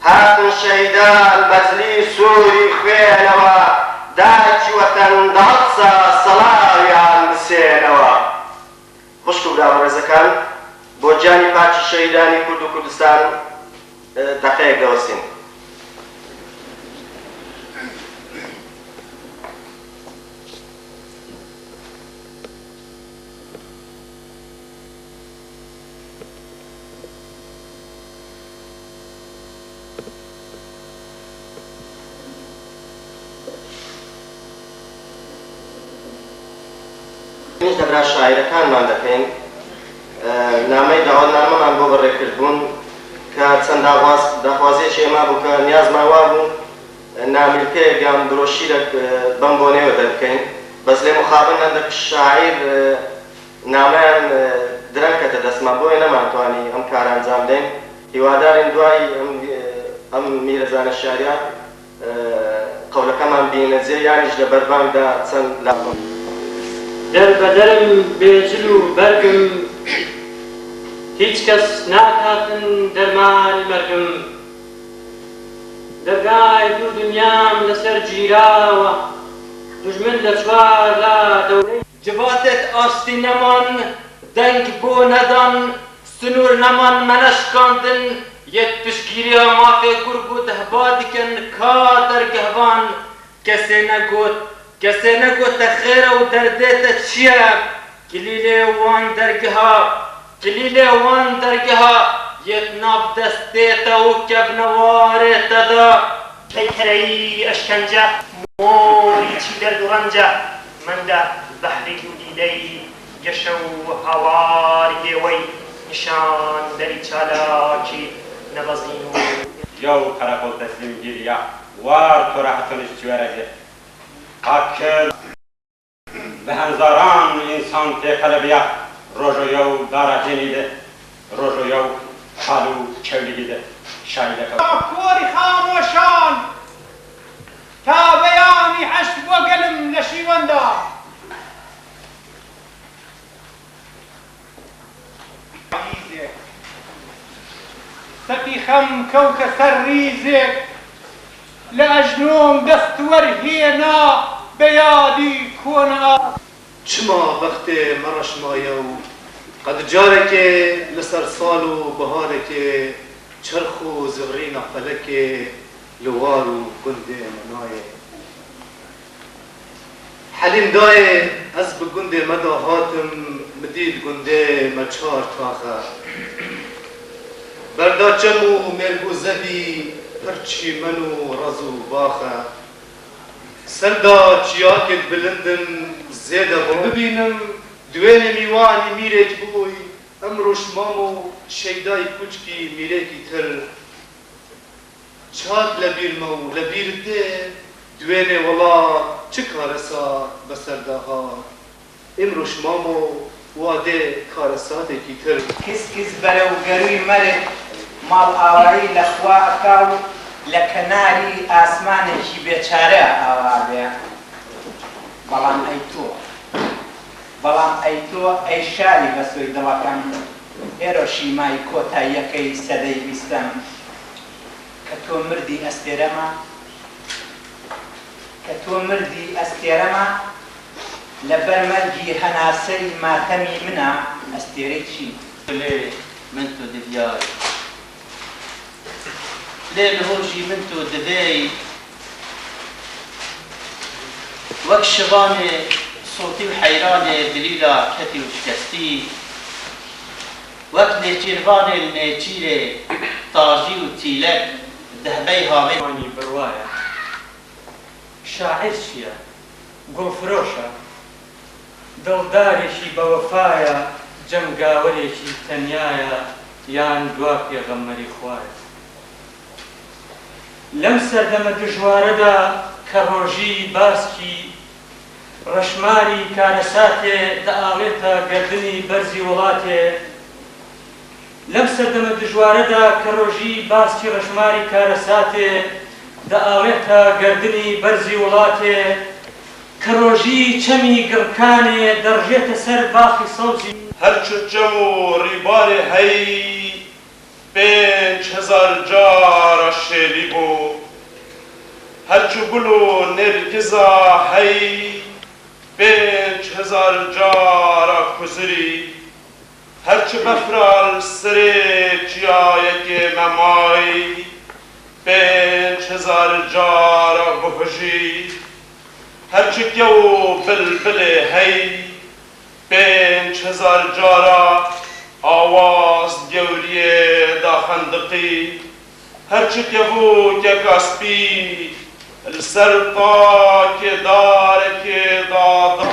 هاتن شەهیدان بە جلی سووری خوێنەوە دایکی وەتەن دەهەڵسا سەڵاویان بسێنەوە. خوشک و برا بەڕێزەکان بۆ گیانی پاکی شەهیدانی کورد و کوردستان دەقەیەک دەوەستین. منیش لە برا شاعیرەکانمان دەکەین نامەی داوەتنامەمان بۆ بەڕێکردبوون کە چەند داخواز داخوازیەکی ئێمە بوو کە نیازمان وابوو نامیلکەیەک یان برۆشیرەک بەم بۆنەیەوە دەربکەین بەس لێ مخابن هەندێک شاعیر نامەیان درەنگ کەتە دەستمان بۆیە نەمانتوانی ئەم کارە ئەنجام بدەین هیوادارین دوای ئەم میرەزانە شیعریە قەولەکەمان بینە جێ یانیش لە بەربانگدا چەند لاپەڕە. دەربەدەرم بێ جل و بەرگم هیچ کەس ناکاتن دەرمانی مەرگم دەرگای دوو دنیام لەسەر گیراوە دوژمن لە چوارلا دەورەی. جڤاتێت ئاشتی نەمان، دەنگ بۆ نەدان، سنوور نەمان مە نەشکاندن، یەک پشتگیریا مافێ گورگ و دهبا دکەن کا دەرگهڤان، کەسێ نەگۆت، کەسێ نەگۆتە خێرە و دەردێ تە چیە، کلیلێ وان دەرگها، کلیلێ وان دەرگها یەت ناڤ دەستێ تە و کەڤنەوارێ تە دا. پەیکەرەی ئەشکەنجە مۆری چی دەرد و ڕەنجە مەندە بەحری دوو دیدەی گەشە و هاواری دێوەی نیشان دەری چالاکی نەبەزین و. Yew qereqol teslîm gîriya war to ra hetanî Siwerege. Akil. Bi henzaran însan têqelebiya rojo yew Dara Hênî de, rojo yew Palu Çewlîgî de şayî dekewt. کۆری خامۆشان تا بەیانی حەشر بۆ گەلم لە شیوەندا. ریزێک سەفی خەم کەوتە سەر ریزێک لە ئەژنۆم دەست وەرهێنا بە یادی کۆنە ئا. چما بەختێ مە ڕەش مایە و قەد جارەکێ لە سەر ساڵ و بەهارەکێ چەرخ و زڤڕینە فەلەکێ لە وار و گوندێ مە نایێ. حەلیم دایێ ez bi gundê me da hatim mi dît gundê me çar tax e. Berda çem û mêrg û zevî pir çîmen û rez û bax e. Ser da çiyakêd bilind in zêde bo. Bibînim duwênê mîwanî mîrêk bûy îmroj mamo şeyday kûçkî mîrêkî tir. Çat لە بیرمە و لە بیرت دێ دوێنێ وەڵا چ کارەسات بەسەردا هات ئیمرۆش مامۆ وا دێ کارەساتێکی تر. کز کز بەرەو گەرووی مەرگ ماڵئاوایی لە خوا ئەکا و لە کەناری ئاسمانێکی بێچارە ئاوا ئەبێ. بەڵام ئەی تۆ؟ بەڵام ئەی تۆ ئەی شاری بەسۆی دڵەکەم، هێرۆشیمای کۆتاییەکەی سەدەی بیستەم، کە تۆ مردی ئەستێرەمە کە تۆ مردی ئەستێرەمە لە بەر مەرگی هەناسەی ماتەمی منە ئەستێرەی چی؟ لێ من تو دڤیای لێ نهۆ ژی من تو دڤێی وەک شڤانێ سۆتی و حەیرانێ دلیلا کەتی و شکەستی. وەک نێچیرڤانێ ل نێچیرێ تاژی و تیلەک دهبەی هاوێ. وانی بڕوایە. شاعیر چییە؟ گوڵفرۆشە؟ دڵدارێکی بەوەفایە، جەنگاوەرێکی تەنیایە یان دوا پێغەمبەری خوایە؟ لەم سەردەمە دژوارەدا کە ڕۆژی باسکی ڕەشماری کارەساتێ دەئاڵێتە گەردنی بەرزی وڵاتێ، لەم سەردەمە دژوارەدا کە ڕۆژی باسکی ڕەشماری کارەساتێ دەئاڵێتە گەردنی بەرزی وڵاتێ، کە ڕۆژی چەمی گڕکانێ دەڕژێتە سەر باخی سەوزی. هەرچ چەم و ڕیبارێ هەی 5000 جارە. شێلی بوو. هەرچ گوڵ و نێرگزا هەی 5000 جارا کوزری. هەرچ بەفرا ل سەرێ چیایەکێ مەمای 5000 جارا بهوژی. هەرچ کەو و بلبلێ هەی 5000 جارا ئاواز گەوریێ دا خەندقی. هەرچ کەڤوکەکا سپی ل سەر تاکێ دارەکێ دا.